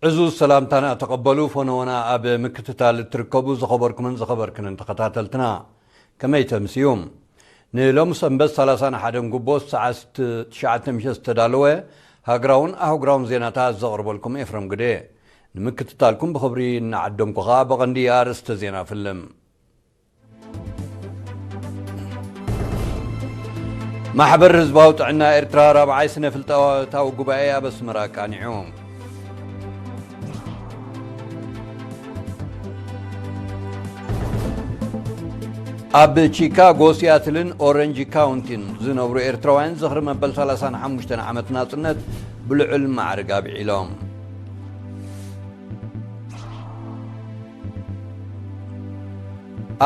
ዕዙዝ ሰላምታና ተቐበሉ። ፈነወና ኣብ ምክትታል እትርከቡ ዝኸበርኩምን ዝኸበርክንን ተኸታተልትና፣ ከመይ ተምስዩ? ንሎሚ ሰንበት ሰላሳን ሓደን ጉንቦት ሰዓት ትሽዓተ ምሸት ዝተዳለወ ሃገራውን ኣህጉራውን ዜናታት ዘቕርበልኩም ኤፍረም ግደ። ንምክትታልኩም ብኽብሪ እናዓደምኩ ኸኣ ብቐንዲ ኣርእስተ ዜና ፍልም። ማሕበር ህዝባዊ ጥዕና ኤርትራ ራብዓይ ስነ ፍልጠታዊ ጉባኤ ኣብ ኣስመራ ኣቃኒዑ። ኣብ ቺካጎ፣ ሲያትልን ኦረንጅ ካውንቲን ዝነብሩ ኤርትራውያን ዝኽሪ መበል ሰላሳን ሓሙሽተን ዓመት ናጽነት ብልዑል ማዕርግ ኣብዒሎም።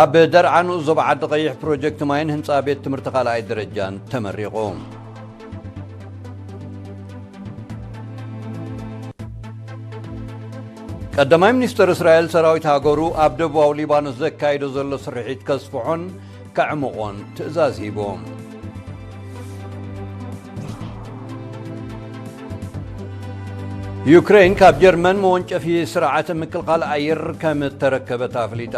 ኣብ ደርዓ ንኡስ ዞባ ዓዲ ቀይሕ ፕሮጀክት ማይን ህንፃ ቤት ትምህርቲ ካልኣይ ደረጃን ተመሪቑ። ቀዳማይ ሚኒስትር እስራኤል ሰራዊት ሃገሩ ኣብ ደቡባዊ ሊባኖስ ዘካይዶ ዘሎ ስርሒት ከስፍሖን ከዕምቖን ትእዛዝ ሂቡ። ዩክሬን ካብ ጀርመን መወንጨፊ ስርዓተ ምክልኻል ኣየር ከም እተረከበት ኣፍሊጣ።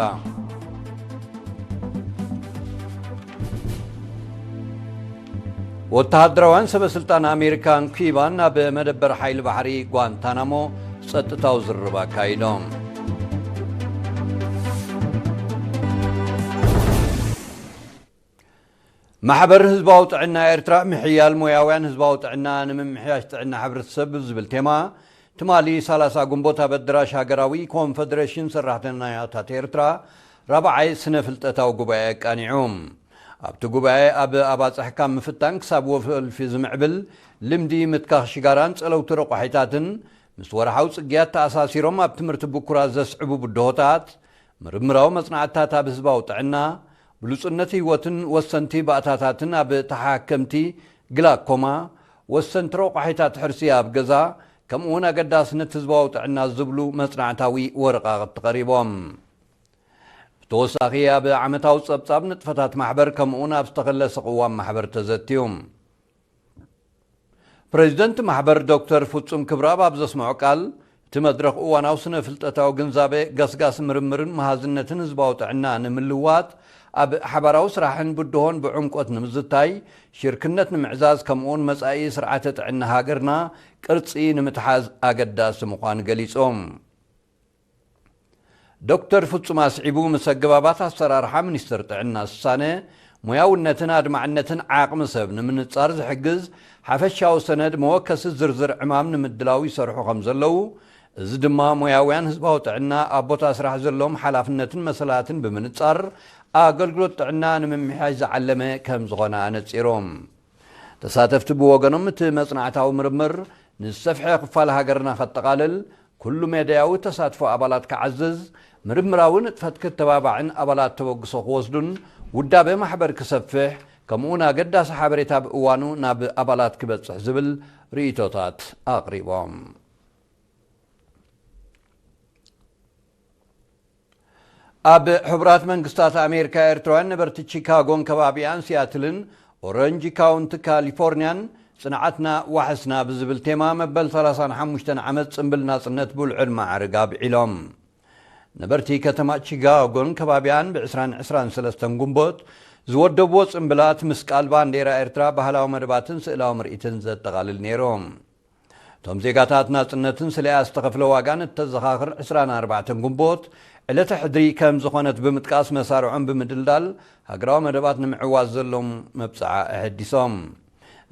ወተሃደራውያን ሰበ ስልጣን ኣሜሪካን ኩባን ናብ መደበር ሓይሊ ባሕሪ ጓንታናሞ ጸጥታዊ ዝርርብ ኣካይዶም። ማሕበር ህዝባዊ ጥዕና ኤርትራ፣ ምሕያል ሞያውያን ህዝባዊ ጥዕና ንምምሕያሽ ጥዕና ሕብረተሰብ ብዝብል ቴማ፣ ትማሊ ሰላሳ ጉንቦት ኣብ ኣደራሽ ሃገራዊ ኮንፈደሬሽን ሰራሕተኛታት ኤርትራ ራብዓይ ስነ ፍልጠታዊ ጉባኤ ኣቃኒዑ። ኣብቲ ጉባኤ፣ ኣብ ኣባጽሕ ካብ ምፍታን ክሳብ ወልፊ ዝምዕብል ልምዲ ምትካኽ ሽጋራን ጸለውቲ ረቋሒታትን፣ ምስ ወርሓዊ ጽግያት ተኣሳሲሮም ኣብ ትምህርቲ ብኩራት ዘስዕቡ ብድሆታት፣ ምርምራዊ መጽናዕትታት ኣብ ህዝባዊ ጥዕና፣ ብሉጽነት ህይወትን ወሰንቲ ባእታታትን ኣብ ተሓከምቲ፣ ግላኮማ፣ ወሰንቲ ረቋሒታት ሕርሲ ኣብ ገዛ፣ ከምኡውን ኣገዳስነት ህዝባዊ ጥዕና ዝብሉ መጽናዕታዊ ወረቓቕቲ ቀሪቦም። ብተወሳኺ፣ ኣብ ዓመታዊ ጸብጻብ ንጥፈታት ማሕበር፣ ከምኡውን ኣብ ዝተኸለሰ ቅዋም ማሕበር ተዘትዩ። ፕሬዚደንት ማሕበር ዶክተር ፍጹም ክብረኣብ ኣብ ዘስምዖ ቃል፣ እቲ መድረኽ እዋናዊ ስነ ፍልጠታዊ ግንዛበ፣ ገስጋስ ምርምርን መሃዝነትን ህዝባዊ ጥዕና ንምልዋጥ፣ ኣብ ሓባራዊ ስራሕን ብድሆን ብዕምቆት ንምዝታይ፣ ሽርክነት ንምዕዛዝ፣ ከምኡውን መጻኢ ስርዓተ ጥዕና ሃገርና ቅርጺ ንምትሓዝ ኣገዳሲ ምዃኑ ገሊጾም። ዶክተር ፍጹም ኣስዒቡ፣ ምስ ኣገባባት ኣሰራርሓ ሚኒስትር ጥዕና ዝሳነ፣ ሞያውነትን ኣድማዕነትን ዓቕሚ ሰብ ንምንጻር ዝሕግዝ ሓፈሻዊ ሰነድ መወከሲ ዝርዝር ዕማም ንምድላው ይሰርሑ ከም ዘለዉ፣ እዚ ድማ ሞያውያን ህዝባዊ ጥዕና ኣብ ቦታ ስራሕ ዘለዎም ሓላፍነትን መሰላትን ብምንጻር ኣገልግሎት ጥዕና ንምምሕያሽ ዝዓለመ ከም ዝኾነ ኣነጺሮም። ተሳተፍቲ ብወገኖም፣ እቲ መጽናዕታዊ ምርምር ንዝሰፍሐ ክፋል ሃገርና ከጠቓልል፣ ኩሉ ሜዳያዊ ተሳትፎ ኣባላት ክዓዝዝ፣ ምርምራዊ ንጥፈት ክተባባዕን ኣባላት ተበግሶ ክወስዱን ውዳበ ማሕበር ክሰፍሕ፣ ከምኡውን ኣገዳሲ ሓበሬታ ብእዋኑ ናብ ኣባላት ክበጽሕ ዝብል ርእይቶታት ኣቕሪቦም። ኣብ ሕቡራት መንግስታት ኣሜሪካ፣ ኤርትራውያን ነበርቲ ቺካጎን ከባቢኣን፣ ሲያትልን ኦረንጅ ካውንቲ ካሊፎርኒያን፣ ጽንዓትና ዋሕስና ብዝብል ቴማ፣ መበል ሰላሳን ሓሙሽተን ዓመት ጽምብል ናጽነት ብውልዕል ማዕርግ ኣብዒሎም። ነበርቲ ከተማ ቺካጎን ከባቢኣን፣ ብዕስራን ዕስራን ሰለስተን ጉንቦት ዝወደብዎ ጽምብላት፣ ምስ ቃል ባንዴራ ኤርትራ፣ ባህላዊ መደባትን ስእላዊ ምርኢትን ዘጠቓልል ነይሩ። እቶም ዜጋታት፣ ናጽነትን ስለያ ዝተኸፍለ ዋጋን እተዘኻኽር ዕስራን ኣርባዕተን ጉንቦት፣ ዕለተ ሕድሪ ከም ዝኾነት ብምጥቃስ፣ መሳርዖም ብምድልዳል፣ ሃገራዊ መደባት ንምዕዋት ዘሎም መብጽዓ ኣሐዲሶም።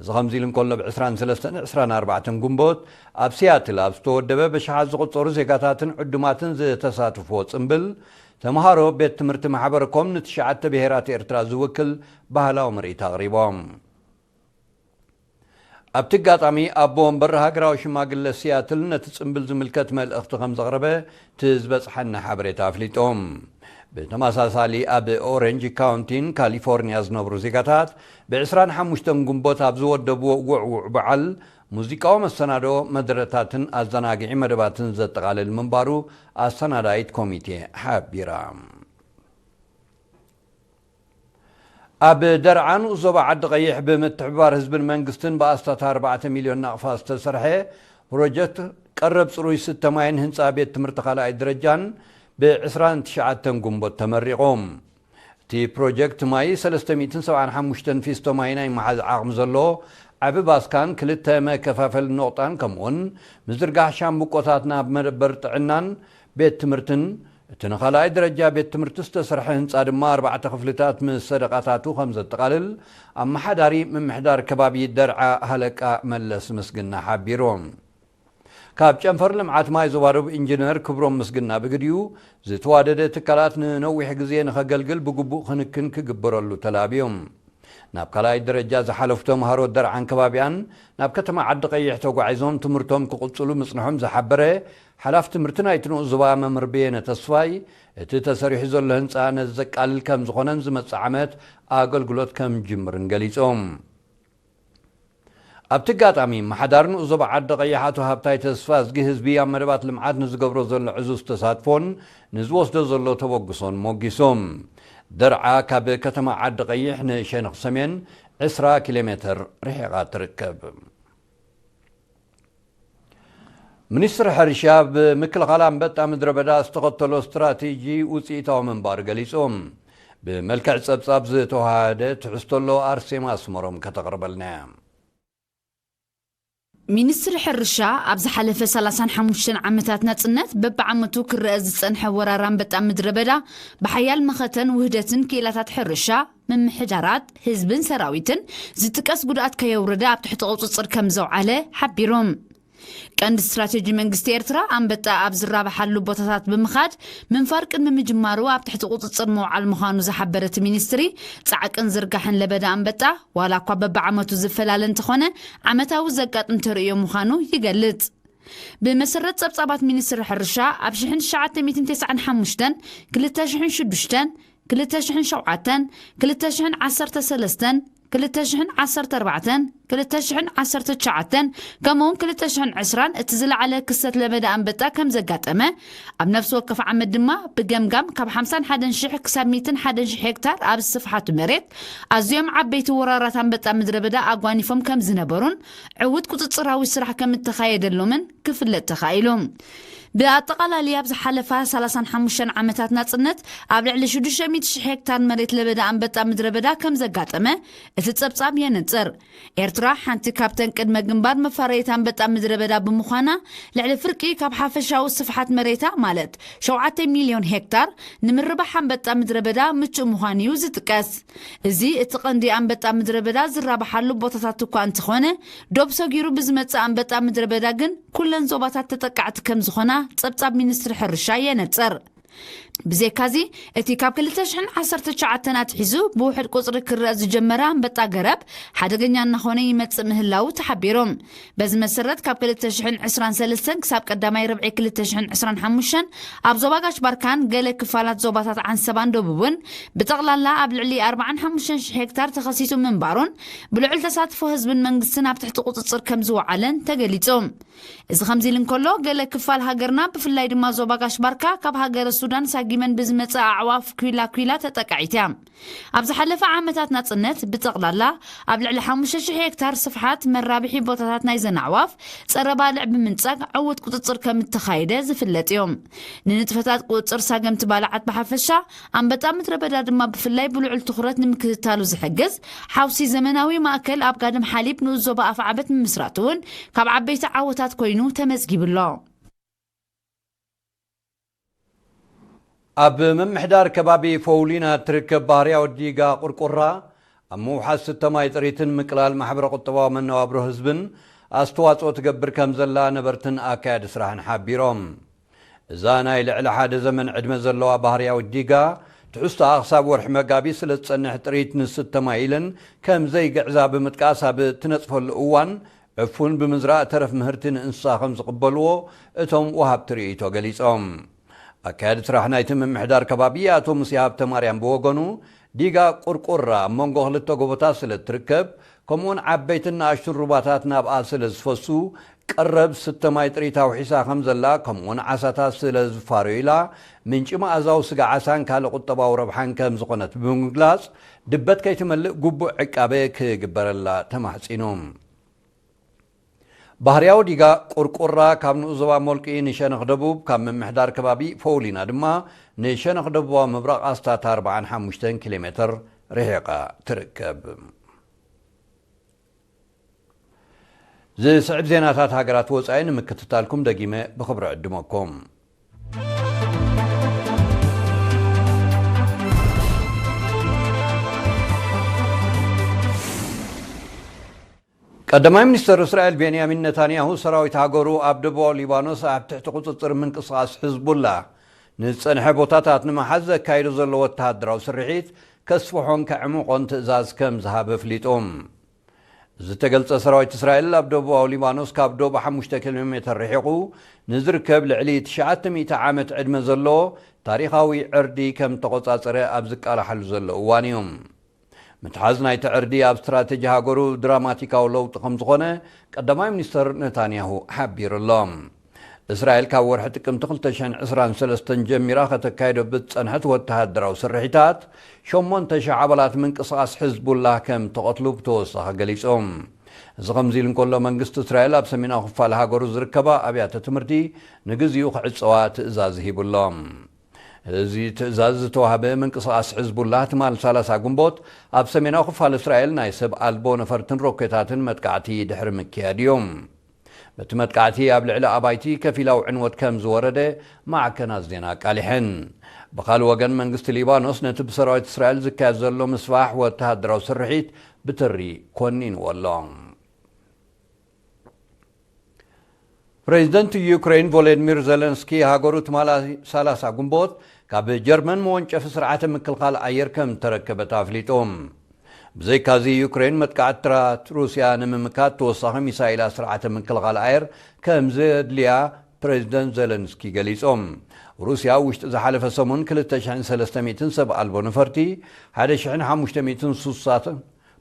እዚ ከምዚ ኢሉ እንከሎ፣ ብ ዕስራን ሰለስተን ዕስራን ኣርባዕተን ጉንቦት፣ ኣብ ሲያትል ኣብ ዝተወደበ፣ ብሽሓት ዝቑጸሩ ዜጋታትን ዕዱማትን ዝተሳተፍዎ ጽምብል፣ ተምሃሮ ቤት ትምህርቲ ማሕበረ ኮም ንትሽዓተ ብሄራት ኤርትራ ዝውክል ባህላዊ ምርኢት ኣቕሪቦም። ኣብቲ ኣጋጣሚ፣ ኣቦ ወንበር ሃገራዊ ሽማግለ ሲያትል ነቲ ጽምብል ዝምልከት መልእኽቲ ከም ዘቕረበ እቲ ዝበጽሓና ሓበሬታ ኣፍሊጡ። ብተመሳሳሊ፣ ኣብ ኦሬንጅ ካውንቲን ካሊፎርኒያ ዝነብሩ ዜጋታት፣ ብ ዕስራን ሓሙሽተን ጉንቦት ኣብ ዝወደብዎ ውዕዉዕ በዓል፣ ሙዚቃዊ መሰናድኦ፣ መደረታትን ኣዘናግዒ መደባትን ዘጠቓልል ምንባሩ ኣሰናዳኢት ኮሚቴ ሓቢራ። ኣብ ደርዓ ንኡስ ዞባ ዓዲ ቀይሕ፣ ብምትሕብባር ህዝብን መንግስትን ብኣስታት ኣርባዕተ ሚልዮን ናቕፋ ዝተሰርሐ ፕሮጀክት ቀረብ ጽሩይ ስተ ማይን ህንጻ ቤት ትምህርቲ ካልኣይ ደረጃን ብ ዕስራን ትሽዓተን ግንቦት ተመሪቑ። እቲ ፕሮጀክት ማይ ሰለስተ ሚእትን ሰብዓን ሓሙሽተን ፊስቶ ማይ ናይ መሓዝ ዓቕሚ ዘለዎ ዓቢ ባስካን ክልተ መከፋፈሊ ነቑጣን ከምኡውን ምዝርጋሕ ሻምብቆታት ናብ መደበር ጥዕናን ቤት ትምህርትን እቲ ንኻልኣይ ደረጃ ቤት ትምህርቲ ዝተሰርሐ ህንጻ ድማ ኣርባዕተ ክፍልታት ምስ ሰደቓታቱ ከም ዘጠቓልል ኣመሓዳሪ ምምሕዳር ከባቢ ደርዓ ሃለቃ መለስ ምስግና ሓቢሩ። ካብ ጨንፈር ልምዓት ማይ ዞባ ደቡብ ኢንጂነር ክብሮም ምስግና ብግዲኡ ዝተዋደደ ትካላት ንነዊሕ ግዜ ንኸገልግል ብግቡእ ክንክን ክግበረሉ ተላብዮም። ናብ ካልኣይ ደረጃ ዝሓለፉ ተምሃሮ ደርዓን ከባቢኣን ናብ ከተማ ዓዲ ቀይሕ ተጓዒዞም ትምህርቶም ክቕጽሉ ምጽንሖም ዝሓበረ ሓላፊ ትምህርቲ ናይቲ ንኡስ ዞባ መምህር በየነ ተስፋይ፣ እቲ ተሰሪሑ ዘሎ ህንጻ ነዚ ዘቃልል ከም ዝኾነን ዝመጽእ ዓመት ኣገልግሎት ከም ጅምርን ገሊጾም። ኣብቲ ኣጋጣሚ ኣመሓዳሪ ንኡስ ዞባ ዓዲ ቀይሕ ኣቶ ሃብታይ ተስፋዝጊ ህዝቢ ኣብ መደባት ልምዓት ንዝገብሮ ዘሎ ዕዙዝ ተሳትፎን ንዝወስዶ ዘሎ ተበግሶን ሞጊሶም። ደርዓ ካብ ከተማ ዓዲ ቀይሕ ንሸነኽ ሰሜን ዕስራ ኪሎ ሜትር ርሒቓ ትርከብ። ሚኒስትሪ ሕርሻ ብምክልኻል ኣንበጣ ምድረ በዳ ዝተኸተሎ ስትራቴጂ ውፅኢታዊ ምንባሩ ገሊፁ። ብመልክዕ ፀብፃብ ዝተዋሃደ ትሕዝቶ ኣሎ ኣርሴማ ኣስመሮም ከተቕርበልና እያ። ሚኒስትሪ ሕርሻ ኣብ ዝሓለፈ ሰላሳን ሓሙሽተን ዓመታት ናጽነት በብዓመቱ ክረአ ዝጸንሐ ወራር ኣንበጣ ምድረ በዳ ብሓያል መኸተን ውህደትን ክኢላታት ሕርሻ፣ ምምሕዳራት፣ ህዝብን ሰራዊትን ዝጥቀስ ጉድኣት ከየውረደ ኣብ ትሕቲ ቁጽጽር ከም ዘውዓለ ሓቢሩ። ቀንዲ ስትራቴጂ መንግስቲ ኤርትራ ኣንበጣ ኣብ ዝራብሓሉ ቦታታት ብምኻድ ምንፋር ቅድሚ ምጅማሩ ኣብ ትሕቲ ቁጽጽር ምውዓል ምዃኑ ዝሓበረ እቲ ሚኒስትሪ፣ ጻዕቅን ዝርጋሕን ለበዳ ኣንበጣ ዋላ እኳ በብዓመቱ ዝፈላለ እንተኾነ ዓመታዊ ዘጋጥም ተርእዮ ምዃኑ ይገልጽ። ብመሰረት ጸብጻባት ሚኒስትሪ ሕርሻ ኣብ ሽሕን ትሽዓተ ሚእትን ተስዓን ሓሙሽተን፣ ክልተ ሽሕን ሽዱሽተን፣ ክልተ ሽሕን ሸውዓተን፣ ክልተ ሽሕን ዓሰርተ ሰለስተን፣ ክልተ ሽሕን ዓሰርተ ኣርባዕተን፣ ክልተ ሽሕን ዓሰርተ ትሽዓተን ከምኡውን ክልተ ሽሕን ዕስራን እቲ ዝለዓለ ክስተት ለበዳ ኣንበጣ ከም ዘጋጠመ፣ ኣብ ነፍሲ ወከፍ ዓመት ድማ ብገምጋም ካብ ሓምሳን ሓደን ሽሕ ክሳብ ሚእትን ሓደን ሽሕ ሄክታር ኣብ ስፍሓቱ መሬት ኣዝዮም ዓበይቲ ወራራት ኣንበጣ ምድረ በዳ ኣጓኒፎም ከም ዝነበሩን ዕዉት ቁጽጽራዊ ስራሕ ከም እተኻየደሎምን ክፍለጥ ተኻኢሉ። ብኣጠቓላሊ ኣብ ዝሓለፋ ሰላሳን ሓሙሽተን ዓመታት ናጽነት ኣብ ልዕሊ ሽዱሽተ ሚእቲ ሽሕ ሄክታር መሬት ለበዳ ኣንበጣ ምድረ በዳ ከም ዘጋጠመ እቲ ጸብጻብ የነጽር። ኤርትራ ሓንቲ ካብተን ቅድመ ግንባር መፋረይት ኣንበጣ ምድረ በዳ ብምዃና ልዕሊ ፍርቂ ካብ ሓፈሻዊ ስፍሓት መሬታ ማለት ሸውዓተ ሚልዮን ሄክታር ንምርባሕ ኣንበጣ ምድረ በዳ ምቹእ ምዃኑ እዩ ዝጥቀስ። እዚ እቲ ቀንዲ ኣንበጣ ምድረ በዳ ዝራብሓሉ ቦታታት እኳ እንተኾነ ዶብ ሰጊሩ ብዝመጽእ ኣንበጣ ምድረ በዳ ግን ኩለን ዞባታት ተጠቃዕቲ ከም ዝኾና ጸብጻብ ሚኒስትሪ ሕርሻ የነጽር። ብዘይካዚ እቲ ካብ ክልተ ሽሕን ዓሰርተ ትሽዓተን ኣትሒዙ ብውሕድ ቁጽሪ ክረአ ዝጀመረ ኣንበጣ ገረብ ሓደገኛ እናኾነ ይመጽእ ምህላዉ ተሓቢሩ። በዚ መሰረት ካብ ክልተ ሽሕን ዕስራን ሰለስተን ክሳብ ቀዳማይ ርብዒ ክልተ ሽሕን ዕስራን ሓሙሽተን ኣብ ዞባ ጋሽ ባርካን ገለ ክፋላት ዞባታት ዓንሰባን ደቡብን ብጠቕላላ ኣብ ልዕሊ ኣርባዓን ሓሙሽተን ሽሕ ሄክታር ተኸሲቱ ምንባሩን ብልዑል ተሳትፎ ህዝብን መንግስትን ኣብ ትሕቲ ቁጽጽር ከም ዝወዓለን ተገሊጹ። እዚ ከምዚ ኢሉ እንከሎ ገለ ክፋል ሃገርና ብፍላይ ድማ ዞባ ጋሽ ባርካ ካብ ሃገረ ሱዳን ሳጊመን ብዝመጸ ኣዕዋፍ ኲላ ኲላ ተጠቃዒት እያ። ኣብ ዝሓለፈ ዓመታት ናጽነት ብጠቕላላ ኣብ ልዕሊ ሓሙሽተ ሽሕ ሄክታር ስፍሓት መራብሒ ቦታታት ናይዘን ኣዕዋፍ ጸረ ባልዕ ብምንጻግ ዕዉት ቁጽጽር ከም እተኻየደ ዝፍለጥ እዩ። ንንጥፈታት ቁጽጽር ሳገምቲ ባልዓት ብሓፈሻ ኣንበጣ ምድረ በዳ ድማ ብፍላይ ብልዑል ትኹረት ንምክትታሉ ዝሕግዝ ሓውሲ ዘመናዊ ማእከል ኣብ ጋድም ሓሊብ ንኡስ ዞባ ኣፍዓበት ምምስራቱ እውን ካብ ዓበይቲ ዓወታት ኮይኑ ተመዝጊቡ ኣሎ። ኣብ ምምሕዳር ከባቢ ፈውሊና እትርከብ ባህርያዊ ዲጋ ቁርቁራ ኣብ ምውሓስ ስተ ማይ ጥሪትን ምቅላል ማሕበረ ቁጠባዊ መነባብሮ ህዝብን ኣስተዋፅኦ ትገብር ከም ዘላ ነበርትን ኣካያዲ ስራሕን ሓቢሮም። እዛ ናይ ልዕሊ ሓደ ዘመን ዕድመ ዘለዋ ባህርያዊት ዲጋ ትሕዝቶኣ ክሳብ ወርሒ መጋቢት ስለ ዝጸንሕ ጥሪት ንስተ ማይ ኢለን ከም ዘይግዕዛ ብምጥቃስ ኣብ እትነጽፈሉ እዋን ዕፉን ብምዝራእ ተረፍ ምህርቲ ንእንስሳ ከም ዝቕበልዎ እቶም ወሃብቲ ርእይቶ ገሊጾም። ኣካያዲ ስራሕ ናይቲ ምምሕዳር ከባቢ ኣቶ ሙሴ ሃብተማርያም ብወገኑ ዲጋ ቁርቁራ ኣብ መንጎ ክልተ ጎቦታት ስለ እትርከብ ከምኡውን ዓበይትን ንኣሽቱን ሩባታት ናብኣ ስለ ዝፈሱ ቀረብ ስተ ማይ ጥሪት ኣውሒሳ ከም ዘላ ከምኡውን ዓሳታት ስለ ዝፋረዩ ኢላ ምንጪ መኣዛዊ ስጋ ዓሳን ካልእ ቁጠባዊ ረብሓን ከም ዝኾነት ብምግላጽ ድበት ከይትመልእ ግቡእ ዕቃበ ክግበረላ ተማሕጺኑ። ባህርያዊ ዲጋ ቁርቁራ ካብ ንኡስ ዞባ ሞልቂ ንሸነኽ ደቡብ፣ ካብ ምምሕዳር ከባቢ ፎውሊና ድማ ንሸነኽ ደቡባዊ ምብራቕ ኣስታት ኣርባዓን ሓሙሽተን ኪሎ ሜትር ርሒቓ ትርከብ። ዝስዕብ ዜናታት ሃገራት ወጻኢ ንምክትታልኩም ደጊመ ብኽብሪ ዕድመኩም። ቀዳማይ ሚኒስተር እስራኤል ቤንያሚን ነታንያሁ፣ ሰራዊት ሃገሩ ኣብ ደቡባዊ ሊባኖስ ኣብ ትሕቲ ቁጽጽር ምንቅስቓስ ሕዝቡላህ ንዝጸንሐ ቦታታት ንምሓዝ ዘካይዶ ዘሎ ወተሃደራዊ ስርሒት ከስፍሖን ከዕምቖን ትእዛዝ ከም ዝሃበ ኣፍሊጡ። ዝተገልጸ፣ ሰራዊት እስራኤል ኣብ ደቡባዊ ሊባኖስ ካብ ዶብ ሓሙሽተ ኪሎ ሜተር ርሒቑ ንዝርከብ ልዕሊ ትሽዓተ ሚእቲ ዓመት ዕድመ ዘለዎ ታሪኻዊ ዕርዲ ከም ተቖጻጸረ ኣብ ዝቃላሓሉ ዘሎ እዋን እዩ። ምትሓዝ ናይቲ ዕርዲ ኣብ ስትራተጂ ሃገሩ ድራማቲካዊ ለውጢ ከም ዝኾነ ቀዳማይ ሚኒስተር ነታንያሁ ሓቢሩ ኣሎ። እስራኤል ካብ ወርሒ ጥቅምቲ ክልተ ሽሕን ዕስራን ሰለስተን ጀሚራ ከተካይዶ ብዝጸንሐት ወተሃደራዊ ስርሒታት፣ ሸሞንተ ሽሕ ኣባላት ምንቅስቓስ ሕዝቡላህ ከም ተቐትሉ ብተወሳኺ ገሊጹ። እዚ ከምዚ ኢሉ እንከሎ፣ መንግስቲ እስራኤል ኣብ ሰሜናዊ ክፋል ሃገሩ ዝርከባ ኣብያተ ትምህርቲ ንግዚኡ ክዕጸዋ ትእዛዝ ሂቡ ኣሎ። እዚ ትእዛዝ ዝተዋህበ፣ ምንቅስቓስ ሕዝቡላህ ትማል ሰላሳ ግንቦት ኣብ ሰሜናዊ ክፋል እስራኤል ናይ ሰብ ኣልቦ ነፈርትን ሮኬታትን መጥቃዕቲ ድሕሪ ምክያድ እዩ። በቲ መጥቃዕቲ ኣብ ልዕሊ ኣባይቲ ከፊላዊ ዕንወት ከም ዝወረደ ማዕከናት ዜና ኣቃሊሐን። ብኻልእ ወገን፣ መንግስቲ ሊባኖስ ነቲ ብሰራዊት እስራኤል ዝካየድ ዘሎ ምስፋሕ ወተሃደራዊ ስርሒት ብትሪ ኮኒንዎ ኣሎ። ፕሬዚደንት ዩክሬን ቮሎዲሚር ዜለንስኪ፣ ሃገሩ ትማሊ ሰላሳ ግንቦት ካብ ጀርመን መወንጨፊ ስርዓተ ምክልኻል ኣየር ከም ተረከበት ኣፍሊጡ። ብዘይካዚ፣ ዩክሬን መጥቃዕትታት ሩስያ ንምምካት ተወሳኺ ሚሳይላት ስርዓተ ምክልኻል ኣየር ከም ዘድልያ ፕሬዚደንት ዜለንስኪ ገሊጾም። ሩስያ፣ ውሽጢ ዝሓለፈ ሰሙን ክልተ ሽሕን ሰለስተ ሚእትን ሰብ ኣልቦ ነፈርቲ፣ ሓደ ሽሕን ሓሙሽተ ሚእትን ሱሳት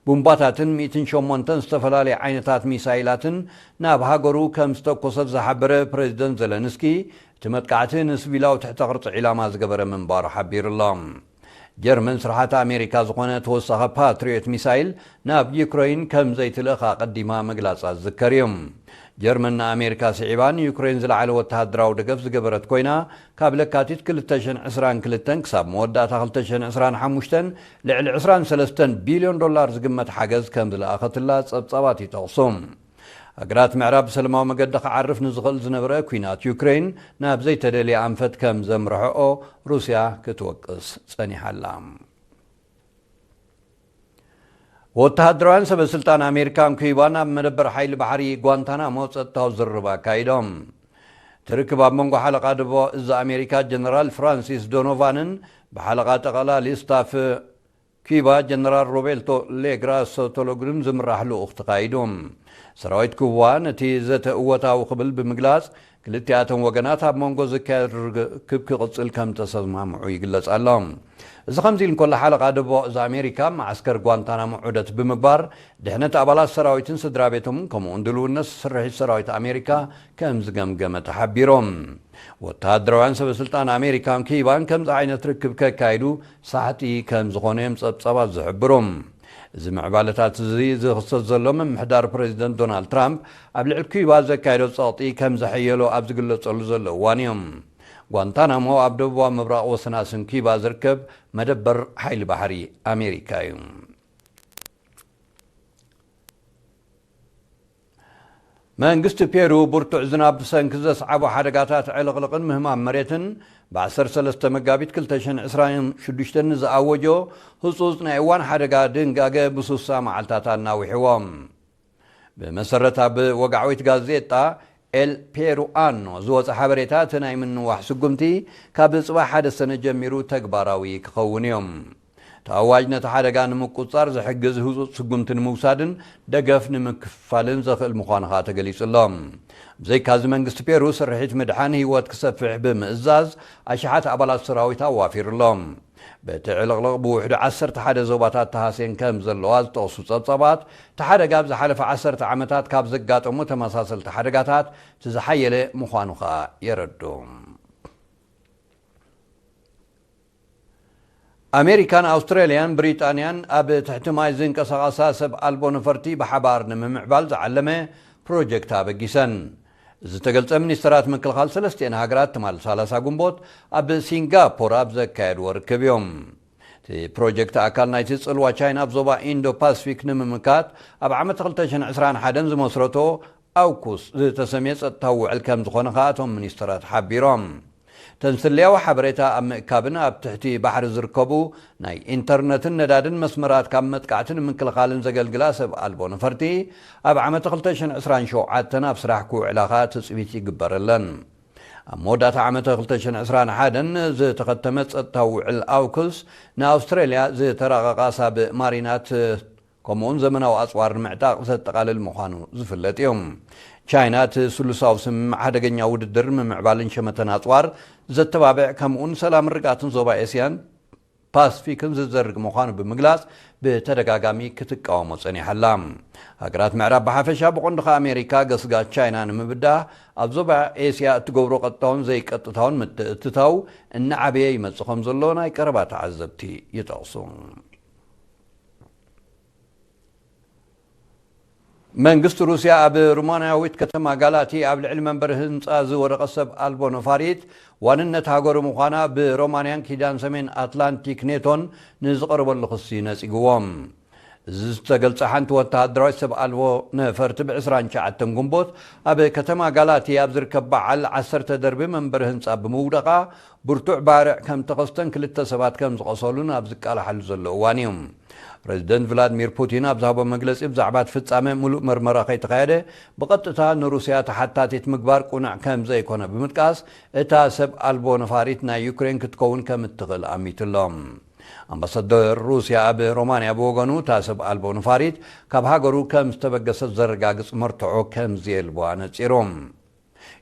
ቡምባታትን ሚእትን ሸሞንተን ዝተፈላለዩ ዓይነታት ሚሳይላትን ናብ ሃገሩ ከም ዝተኮሰት ዝሓበረ ፕሬዚደንት ዘለንስኪ፣ እቲ መጥቃዕቲ ንስቪላዊ ትሕተ ቅርጺ ዒላማ ዝገበረ ምንባሩ ሓቢሩ ኣሎ። ጀርመን፣ ስርሓት ኣሜሪካ ዝኾነ ተወሳኺ ፓትሪዮት ሚሳይል ናብ ዩክረይን ከም ዘይትልእኽ ኣቐዲማ ምግላጻ ዝዝከር እዩ። ጀርመን ንኣሜሪካ ስዒባ ንዩክሬን ዝለዓለ ወተሃደራዊ ደገፍ ዝገበረት ኮይና፣ ካብ ለካቲት ክልተ ሽሕን ዕስራን ክልተን ክሳብ መወዳእታ ክልተ ሽሕን ዕስራን ሓሙሽተን ልዕሊ ዕስራን ሰለስተን ቢልዮን ዶላር ዝግመት ሓገዝ ከም ዝለኣኸትላ ጸብጻባት ይጠቕሱ። ሃገራት ምዕራብ ብሰላማዊ መገዲ ክዓርፍ ንዝኽእል ዝነበረ ኲናት ዩክሬን ናብ ዘይተደልየ ኣንፈት ከም ዘምርሐኦ ሩስያ ክትወቅስ ጸኒሓ ኣላ። ወተሃደራውያን ሰበ ስልጣን ኣሜሪካን ኩባን ኣብ መደበር ሓይሊ ባሕሪ ጓንታናሞ ጸጥታዊ ዝርርብ ኣካይዶም። እቲ ርክብ ኣብ መንጎ ሓለቓ ደቡባዊ እዝ ኣሜሪካ ጀነራል ፍራንሲስ ዶኖቫንን ብሓለቓ ጠቕላሊ ስታፍ ኩባ ጀነራል ሮቤርቶ ሌግራ ሶቶሎግርን ዝምራሕ ልኡኽ ተኻይዱ። ሰራዊት ኩባ ነቲ ዘተ እወታዊ ክብል ብምግላጽ፣ ክልቲኣተን ወገናት ኣብ መንጎ ዝካየድ ርክብ ክቕጽል ከም ተሰማምዑ ይግለጽ ኣሎ። እዚ ከምዚ ኢሉ እንከሎ፣ ሓለቓ ደቡባዊ እዝ ኣሜሪካ፣ መዓስከር ጓንታናሞ ዑደት ብምግባር፣ ድሕነት ኣባላት ሰራዊትን ስድራ ቤቶምን፣ ከምኡውን ድልውነት ስርሒት ሰራዊት ኣሜሪካ ከም ዝገምገመ ተሓቢሮም። ወተሃደራውያን ሰበ ስልጣን ኣሜሪካን ኩባን ከምዚ ዓይነት ርክብ ከካይዱ ሳሕቲ ከም ዝኾነ እዮም ጸብጻባት ዝሕብሩ። እዚ ምዕባለታት እዚ ዝኽሰት ዘሎ፣ ምምሕዳር ፕሬዚደንት ዶናልድ ትራምፕ ኣብ ልዕሊ ኩባ ዘካየዶ ጸቕጢ ከም ዘሐየሎ ኣብ ዝግለጸሉ ዘሎ እዋን እዮም። ጓንታናሞ ኣብ ደቡባዊ ምብራቕ ወሰናስን ኩባ ዝርከብ መደበር ሓይሊ ባሕሪ ኣሜሪካ እዩ። መንግስቲ ፔሩ፣ ብርቱዕ ዝናብ ብሰንኪ ዘስዓቦ ሓደጋታት ዕልቕልቕን ምህማም መሬትን፣ ብ ዓሰርተ ሰለስተ መጋቢት ክልተ ሽሕን ዕስራን ሽዱሽተን ንዝኣወጆ ህጹጽ ናይ እዋን ሓደጋ ድንጋገ ብሱሳ መዓልታት ኣናዊሕዎ። ብመሰረት ኣብ ወግዓዊት ጋዜጣ ኤል ፔሩኣኖ ዝወጸ ሓበሬታ፣ እቲ ናይ ምንዋሕ ስጉምቲ ካብ ጽባሕ ሓደ ሰነ ጀሚሩ ተግባራዊ ክኸውን እዩ። እቲ ኣዋጅ ነቲ ሓደጋ ንምቁጽጻር ዝሕግዝ ህጹጽ ስጉምቲ ንምውሳድን ደገፍ ንምክፋልን ዘኽእል ምዃኑ ከኣ ተገሊጹ ኣሎ። ብዘይካዚ፣ መንግስቲ ፔሩ ስርሒት ምድሓን ህይወት ክሰፍሕ ብምእዛዝ፣ ኣሽሓት ኣባላት ሰራዊት ኣዋፊሩ ኣሎ። በቲ ዕልቕልቕ ብውሕዱ ዓሰርተ ሓደ ዞባታት ተሃስየን ከም ዘለዋ ዝጠቕሱ ጸብጻባት፣ እቲ ሓደጋ ኣብ ዝሓለፈ ዓሰርተ ዓመታት ካብ ዘጋጠሙ ተመሳሰልቲ ሓደጋታት እቲ ዝሓየለ ምዃኑ ከኣ የረድኡ። ኣሜሪካን ኣውስትራልያን ብሪጣንያን ኣብ ትሕቲ ማይ ዝንቀሳቐሳ ሰብ ኣልቦ ነፈርቲ ብሓባር ንምምዕባል ዝዓለመ ፕሮጀክት ኣበጊሰን። ዝተገልጸ፣ ሚኒስተራት ምክልኻል ሰለስቲኤን ሃገራት ትማል ሰላሳ ጉንቦት ኣብ ሲንጋፖር ኣብ ዘካየድዎ ርክብ እዮም። እቲ ፕሮጀክት ኣካል ናይቲ ጽልዋ ቻይና ኣብ ዞባ ኢንዶ ፓስፊክ ንምምካት ኣብ ዓመት ክልተ ሽሕን ዕስራን ሓደን ዝመስረቶ ኣውኩስ ዝተሰምየ ጸጥታዊ ውዕል ከም ዝኾነ ከኣ እቶም ሚኒስተራት ሓቢሮም። ተንስልያዊ ሓበሬታ ኣብ ምእካብን ኣብ ትሕቲ ባሕሪ ዝርከቡ ናይ ኢንተርነትን ነዳድን መስመራት ካብ መጥቃዕቲ ንምክልኻልን ዘገልግላ ሰብ ኣልቦ ነፈርቲ ኣብ ዓመት ክልተ ሽሕን ዕስራን ሸውዓተን ኣብ ስራሕ ክውዕላ ከኣ ትጽቢት ይግበረለን። ኣብ መወዳእታ ዓመተ ክልተ ሽሕን ዕስራን ሓደን ዝተኸተመ ጸጥታዊ ውዕል ኣውክስ ንኣውስትራልያ ዝተራቐቓ ሳብ ማሪናት ከምኡውን ዘመናዊ ኣጽዋር ንምዕጣቕ ዘጠቓልል ምዃኑ ዝፍለጥ እዩ። ቻይና እቲ ስሉሳዊ ስምምዕ ሓደገኛ ውድድር ምምዕባልን ሸመተን ኣጽዋር ዘተባብዕ ከምኡውን ሰላምን ርግኣትን ዞባ ኤስያን ፓስፊክን ዝዘርግ ምዃኑ ብምግላጽ ብተደጋጋሚ ክትቃወሞ ጸኒሓ ኣላ። ሃገራት ምዕራብ ብሓፈሻ ብቐንዱ ከኣ ኣሜሪካ ገስጋስ ቻይና ንምብዳህ ኣብ ዞባ ኤስያ እትገብሮ ቀጥታውን ዘይቀጥታውን ምትእትታው እናዓበየ ይመጽእ ከም ዘሎ ናይ ቀረባ ተዓዘብቲ ይጠቕሱ። መንግስቲ ሩስያ ኣብ ሩማንያዊት ከተማ ጋላቲ ኣብ ልዕሊ መንበሪ ህንጻ ዝወደቐ ሰብ ኣልቦ ነፋሪት ዋንነት ሃገሩ ምዃና ብሮማንያን ኪዳን ሰሜን ኣትላንቲክ ኔቶን ንዝቐረበሉ ክሲ ነጺግዎም። እዚ ዝተገልጸ ሓንቲ ወተሃደራዊት ሰብ ኣልቦ ነፈርቲ ብ ዕስራን ትሽዓተን ጉንቦት ኣብ ከተማ ጋላቲ ኣብ ዝርከብ በዓል ዓሰርተ ደርቢ መንበሪ ህንጻ ብምውደቓ ብርቱዕ ባርዕ ከም ተኸስተን ክልተ ሰባት ከም ዝቐሰሉን ኣብ ዝቃላሓሉ ዘሎ እዋን እዩ። ፕረዚደንት ቭላድሚር ፑቲን ኣብ ዝሃቦ መግለጺ፣ ብዛዕባ እቲ ፍጻመ ምሉእ መርመራ ከይተኻየደ ብቐጥታ ንሩስያ ተሓታቲት ምግባር ቅኑዕ ከም ዘይኮነ ብምጥቃስ፣ እታ ሰብ ኣልቦ ነፋሪት ናይ ዩክሬን ክትከውን ከም እትኽእል ኣሚቱ ኣሎ። ኣምባሳደር ሩስያ ኣብ ሮማንያ ብወገኑ፣ እታ ሰብ ኣልቦ ነፋሪት ካብ ሃገሩ ከም ዝተበገሰት ዘረጋግጽ መርትዖ ከም ዘየልቦ ኣነጺሩ።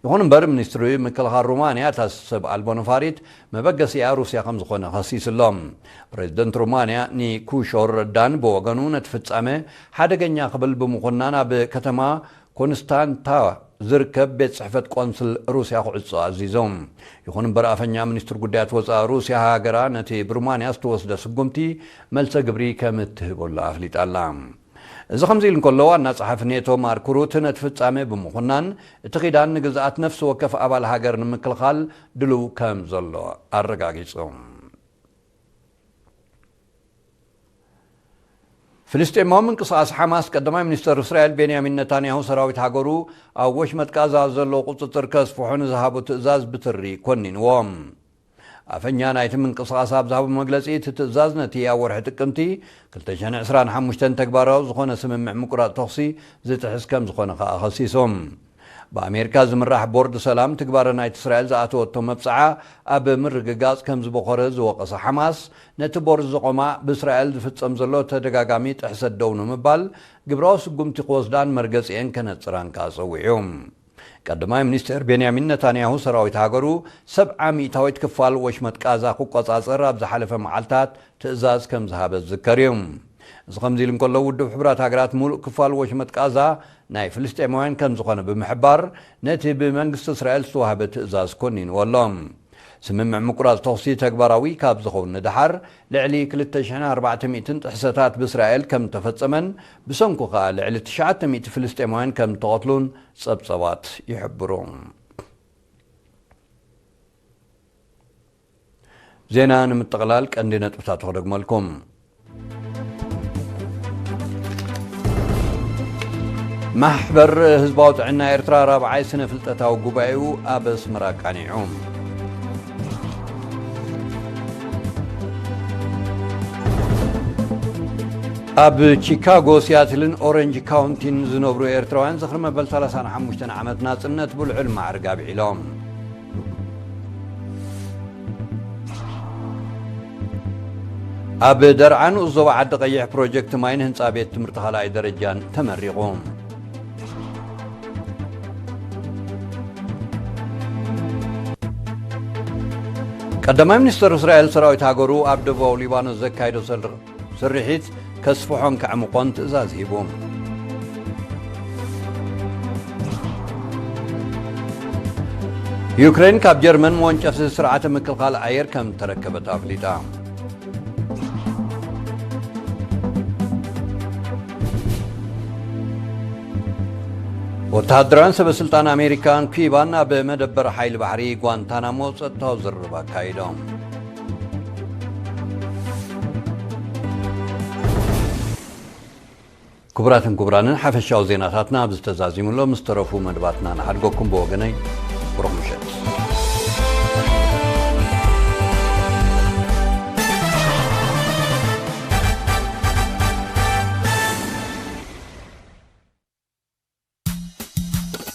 ይኹን እምበር፣ ሚኒስትሪ ምክልኻል ሩማንያ እታ ሰብ ኣልቦ ነፋሪት መበገሲኣ ሩስያ ከም ዝኾነ ከሲሱ ኣሎ። ፕሬዚደንት ሩማንያ ኒኩሾር ዳን ብወገኑ፣ ነቲ ፍጻመ ሓደገኛ ክብል ብምኹናን ኣብ ከተማ ኮንስታንታ ዝርከብ ቤት ጽሕፈት ቆንስል ሩስያ ክዕጾ ኣዚዞም። ይኹን እምበር፣ ኣፈኛ ሚኒስትሪ ጉዳያት ወጻኢ ሩስያ፣ ሃገራ ነቲ ብሩማንያ ዝተወስደ ስጉምቲ መልሰ ግብሪ ከም እትህበሉ ኣፍሊጣ ኣላ። እዚ ከምዚ ኢሉ እንከሎ፣ ዋና ጸሓፊ ኔቶ ማርክ ሩት ነቲ ፍጻሜ ብምኹናን፣ እቲ ኪዳን ንግዝኣት ነፍሲ ወከፍ ኣባል ሃገር ንምክልኻል ድሉው ከም ዘሎ ኣረጋጊጹ። ፍልስጤማዊ ምንቅስቓስ ሓማስ፣ ቀዳማይ ሚኒስተር እስራኤል ቤንያሚን ነታንያሁ፣ ሰራዊት ሃገሩ ኣብ ወሽመጥ ጋዛ ዘሎ ቁጽጽር ከስፍሖ ንዝሃቦ ትእዛዝ ብትሪ ኮኒንዎ። ኣፈኛ ናይቲ ምንቅስቓስ ኣብ ዝሃቦ መግለጺ፣ እቲ ትእዛዝ ነቲ ኣብ ወርሒ ጥቅምቲ ክልተ ሽሕን ዕስራን ሓሙሽተን ተግባራዊ ዝኾነ ስምምዕ ምቁራጽ ተኹሲ ዝጥሕስ ከም ዝኾነ ከኣ ከሲሶም። ብኣሜሪካ ዝምራሕ ቦርድ ሰላም፣ ትግባረ ናይቲ እስራኤል ዝኣተወቶ መብጽዓ ኣብ ምርግጋጽ ከም ዝበኾረ ዝወቐሰ ሓማስ፣ ነቲ ቦርድ ዘቖማ ብእስራኤል ዝፍጸም ዘሎ ተደጋጋሚ ጥሕሰት ደው ንምባል ግብራዊ ስጉምቲ ክወስዳን መርገጺኤን ከነጽራን ከኣ ጸዊዑ። ቀዳማይ ሚኒስተር ቤንያሚን ነታንያሁ፣ ሰራዊት ሃገሩ ሰብዓ ሚእታዊት ክፋል ወሽመጥ ቃዛ ክቆጻጸር ኣብ ዝሓለፈ መዓልታት ትእዛዝ ከም ዝሃበ ዝዝከር እዩ። እዚ ከምዚ ኢሉ እንከሎ፣ ውድብ ሕቡራት ሃገራት፣ ምሉእ ክፋል ወሽመጥ ቃዛ ናይ ፍልስጤማውያን ከም ዝኾነ ብምሕባር፣ ነቲ ብመንግስቲ እስራኤል ዝተዋህበ ትእዛዝ ኮኒንዎ ኣሎ። ስምምዕ ምቁራጽ ተኹሲ ተግባራዊ ካብ ዝኸውን ንደሓር፣ ልዕሊ ክልተ ሽሕን ኣርባዕተ ሚእትን ጥሕሰታት ብእስራኤል ከም እተፈጸመን፣ ብሰንኩ ከኣ ልዕሊ ትሽዓተ ሚእቲ ፍልስጤማውያን ከም እተቐትሉን ጸብጸባት ይሕብሩ። ዜና ንምጥቕላል ቀንዲ ነጥብታቱ ክደግመልኩም። ማሕበር ህዝባዊ ጥዕና ኤርትራ ራብዓይ ስነ ፍልጠታዊ ጉባኤኡ ኣብ ኣስመራ ኣቃኒዑ። ኣብ ቺካጎ፣ ሲያትልን ኦሬንጅ ካውንቲን ዝነብሩ ኤርትራውያን ዝኽሪ መበል ሰላሳን ሓሙሽተን ዓመት ናጽነት ብልዑል ማዕርግ ኣብዒሎም። ኣብ ደርዓ ንኡስ ዞባ ዓዲ ቀይሕ ፕሮጀክት ማይን ህንጻ ቤት ትምህርቲ ካልኣይ ደረጃን ተመሪቑ። ቀዳማይ ሚኒስተር እስራኤል፣ ሰራዊት ሃገሩ ኣብ ደቡባዊ ሊባኖስ ዘካየዶ ሰር-፣ ስርሒት ከስፍሖን ከዕምቖን ትእዛዝ ሂቡ። ዩክሬን ካብ ጀርመን መወንጨፍቲ ስርዓተ ምክልኻል ኣየር ከም ተረከበት ኣፍሊጣ። ወተሃደራውያን ሰበ ስልጣን ኣሜሪካን ኩባን ኣብ መደበር ሓይሊ ባሕሪ ጓንታናሞ ጸጥታዊ ዝርርብ ኣካይዶም። ክቡራትን ክቡራንን፣ ሓፈሻዊ ዜናታትና ኣብዚ ተዛዚሙሎ። ምስ ተረፉ መደባትና ንሓድገኩም። ብወገነይ ብሩኽ ምሸት።